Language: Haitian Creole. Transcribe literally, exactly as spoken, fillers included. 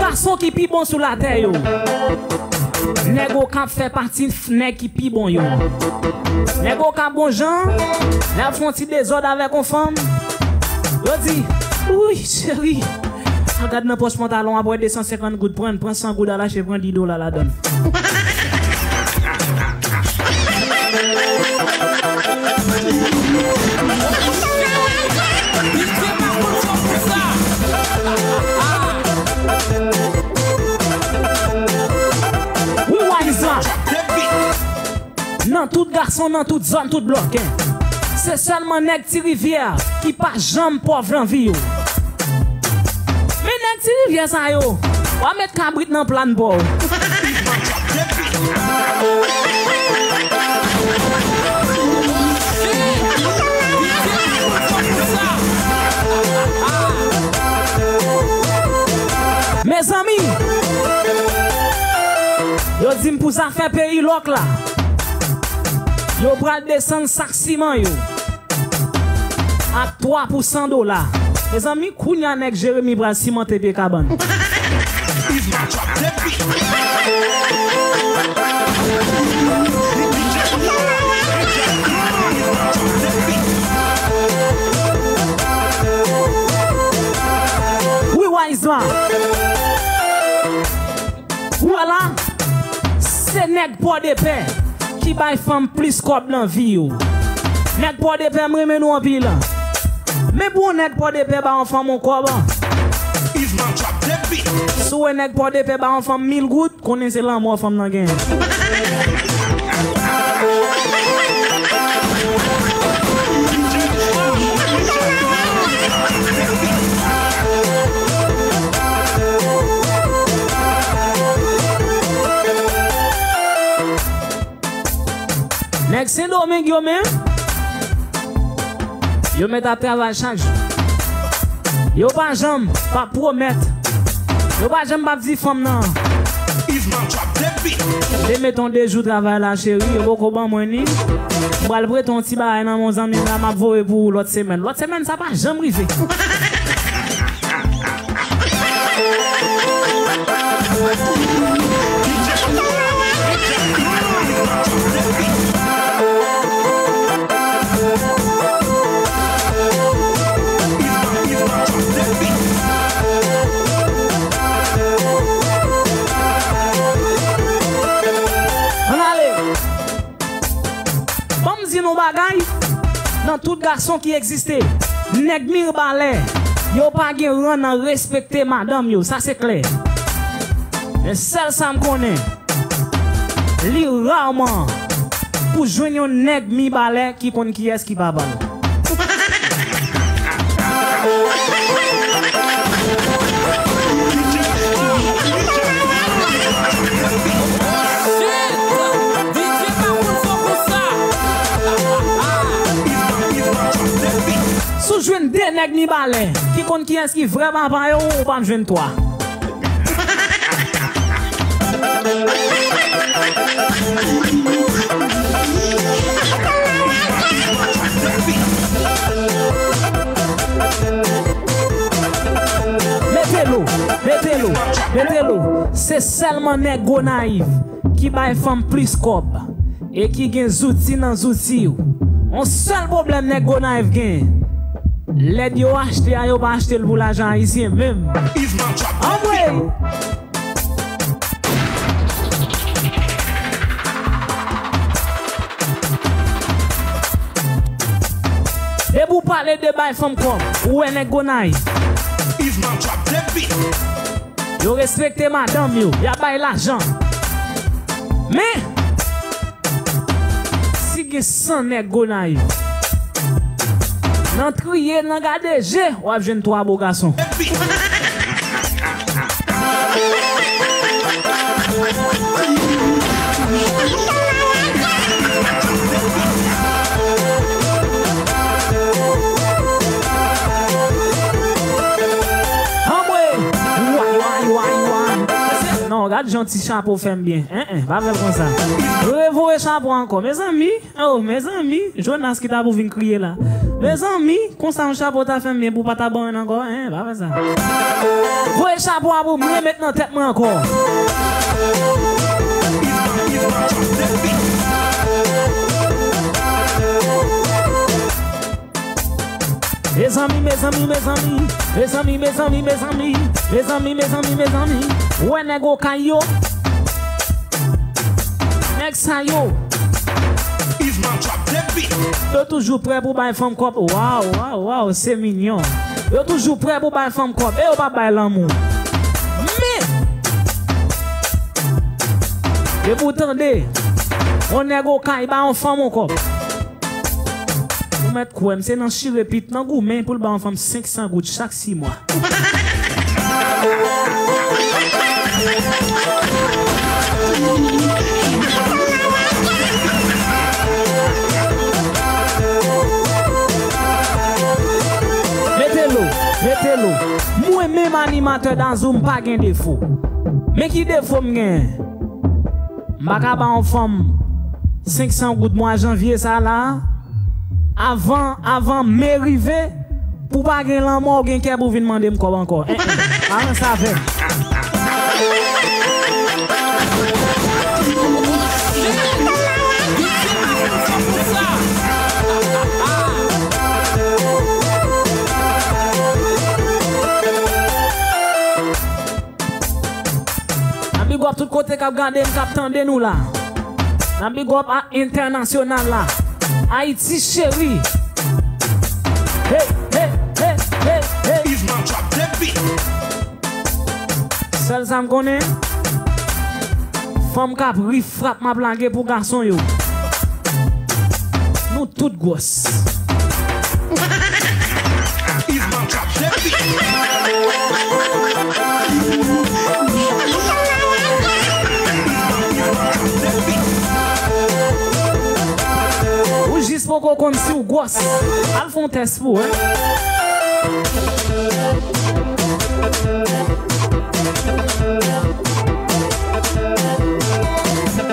Gason ki pi bon sou latè yo. Nèg Okap fè pati f-, nèg ki pi bon yo. Nèg Okap gon jan, lè y ap fè yon ti dezòd avèk yon fanm, yo di, "Wi, cheri." Al gad nan pòch pantalon, ap wè de san senkant goud, pran, pran san goud, al achte, pran dis dola ladan l. Wi, Wayza. Nan tout gason, nan tout zòn, tout blòk, en. Se sèlman nèg Ti Rivyè ki pa janm pòv nan vi yo. Men nèg Ti Rivyè sa yo, w a met kabrit nan plàn pa w. Mezanmi, yo di m pou zafè peyi lòk la, yo pral desann sak siman yo ak twa pou san dola. Mezanmi, kounye a nèg Jeremi pral simante pye kabann. Wi, Wayza. Ou wè la, se nèg Pòdepè ki bay fanm plis kòb nan vi yo. Nèg Pòdepè, m renmen nou anpil. Men pou yon nèg Pòdepè ba yon fanm yon kòb, si w wè nèg Pòdepè ba yon fanm mil goud, konnen se lanmò fanm nan genyen. Nèg Sendomeng yo menm, yo mèt ap travay chak jou. Yo pa janm p ap pwomèt. Yo pa janm p ap di fanm nan, "Te met yon de jou travay la, cheri, yo poko ban mwen li. M pral prete yon ti bagay nan men yon zanmi m la, m ap voye pou ou lòt semèn." Lòt semèn sa pa janm rive. Ann ale. Ban m di nou bagay, nan tout gason ki egziste, nèg Mibalè, yo pa gen ran nan respekte madanm yo, sa se klè. Men sèl sa m konnen, li raman pou jwenn yon nèg Mibalè ki konn kiyès ki papa l. Si w jwenn de nèg Mibalè ki konn kiyès ki vrè papa yo, ou p ap jwenn twa. Mete lo, mete lo, mete lo. Se sèlman nèg Gonayiv ki bay fanm plis kòb e ki gen zouti nan zouti yo. Yon sèl pwoblèm nèg Gonayiv gen. Lèd yo achte a, yo pa achte l pou lajan ayisyen menm. Anmwey! Depi w pale de bay fanm kòb, ou wè nèg Gonayiv. Yo respekte madanm yo, y ap bay lajan. Men, si gen san nèg Gonayiv, nan triye, nan gade je, w ap jwenn twa bo gason. Anmwey! Way, way, way, way. Non, gad jan ti chapo fè m byen. En, en, pa fè l konsa. Revoye chapo ankò. Mezanmi, oh, mezanmi, Jonas ki ta pou vin kriye la. Mezanmi, konsa yon chapo ta fè m byen pou pa ta ban mwen ankò, en, pa fè sa. Voye chapo a pou m remet nan tèt mwen ankò. Mezanmi, mezanmi, mezanmi, mezanmi, mezanmi, mezanmi, mezanmi, mezanmi, mezanmi. Wè nèg Okay yo. Nèg sa yo. Yo toujou prè pou bay fanm kòb. Waw, waw, waw, se minyon. Yo toujou prè pou bay fanm kòb. E yo pa bay lanmou. Men, depi w tande yon nèg Okay ba yon fanm yon kòb, ou mèt kwè m, se nan chire pit nan goumen pou l ba yon fanm senk san goud chak sis mwa. Mete lo, mete lo. Mwen menm animatè Dazou, m pa gen defo. Men ki defo m genyen? M pa ka ba yon fanm senk san goud mwa janvye sa la. Avan, avan me rive, pou pa gen lanmò, ou gen kè pou vin mande m kòb ankò. En, en. Pa ranse avè m. N ap big up tout kote k ap gade m, k ap tande nou la. N ap big up a entènasyonal la. Ayiti cheri. Hey, hey, hey, hey, hey. Sèl sa m konnen, fanm k ap ri frap m ap lage pou gason yo. Nou tout gwòs. Ou jis poko konn si w gwòs. Al fè yon tès pou w, en.